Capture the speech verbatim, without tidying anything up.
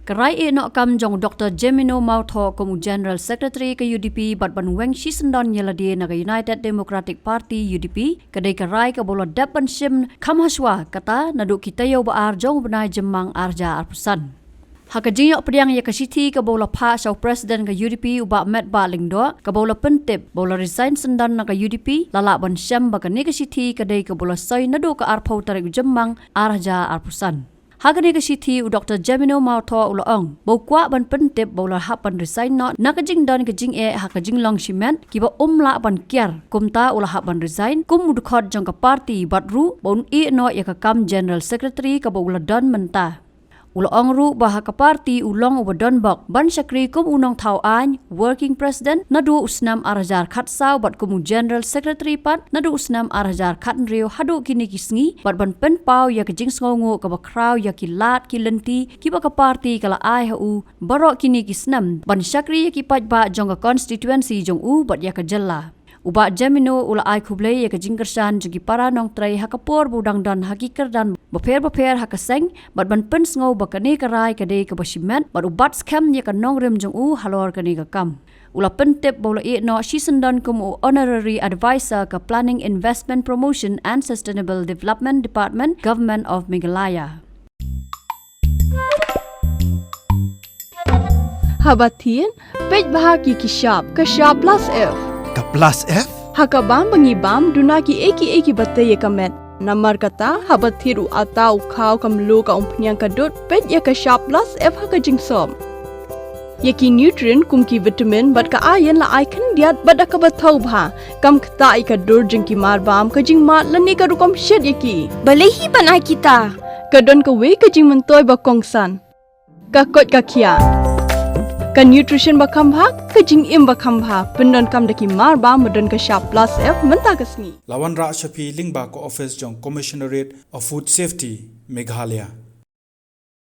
Ka rai ïehnoh kam jong u Doktor Jemino Mawthoh kum u General Secretary ka U D P bad ban weng shisyndon ïa lade na ka United Democratic Party, U D P, ka dei ka rai kaba u la dep ban shim kham hashwa, kata naduh ki taïew ba ar jong u bnai Jymmang ar hajar arphew san. Ha ka jingïoh pdiang ïa ka shithi kaba u la phah sha u President ka U D P, u Bah Metbah Lyngdoh, kaba u la pyntip ba u la resign syndon na ka U D P, la lah ban shem ba kane ka shithi ka dei kaba u la soi naduh ka arphew tarik u Jymmang ar hajar arphew san. Ha kane ka shithi, u Doktor Jemino Mawthoh u la ong ba u kwah ban pyntip ba u la hap ban resign noh na ka jingdon ka jingeh ha ka jinglong shimet kiba um lah ban kiar. Kumta u la hap ban resign kum u dkhot jong ka party bad ruh ba un ïehnoh ïa ka kam General Secretary kaba u la don mynta. U la ong ruh ba ha ka party u long uba donbok ban shakri kum u nongthaw aiñ, Working President, naduh u snem ar hajar khatsaw bad kum u General Secretary pat naduh u snem ar hajar khathynriew haduh kine ki sngi, bad ban pynpaw ïa ka jingsngewnguh kaba khraw ïa ki lad ki lynti kiba ka party ka la ai ha u baroh kine ki snem ban shakri ïa ki paidbah jong ka constituency jong u bad ïa ka jylla. U Bah Jemino u la ai khublei ïa ka jingkyrshan jong ki para nongtrei ha ka por ba u dang don ha ki kyrdan bapher bapher ha ka seng, bad ban pynsngew ba kane ka rai ka dei kaba shimet, bad u bat skhem ïa ka nongrim jong u halor kane ka kam. U la pyntip ba u la ïehnoh shisyndon kum u Honorary Advisor ka Planning, Investment Promotion and Sustainable Development Department, Government of Meghalaya. Haba thied, peit bha ki ki shap, ka shap plus F. Ka plus F? Ha ka bam ba ngi bam, duna ki ei ki ei kiba tei ïa ka met. Namar kata, haba thied u atta, u khaw, ka mluh, ka umphniang, ka dud, peit ïa ka shap plus F ha ka jingsop. Ïa ki nutrient kum ki vitamin bad ka iron la ai khyndiat bad da kaba thaw bha. Kam ktah ïa ka dur jong ki marbam, ka jingmad lane ka rukom shet ïa ki. Balei hi ban ai kita? Ka don kawei ka jingmyntoi ba kongsan. Ka koit ka khiah. Ka nutrition ba kham bha, ka jingim ba kham bha. Pyndonkam da ki marbam ba don ka shap plus F mynta ka sngi. La wanrah sha phi lyngba ka office jong Commissionerate of Food Safety, Meghalaya.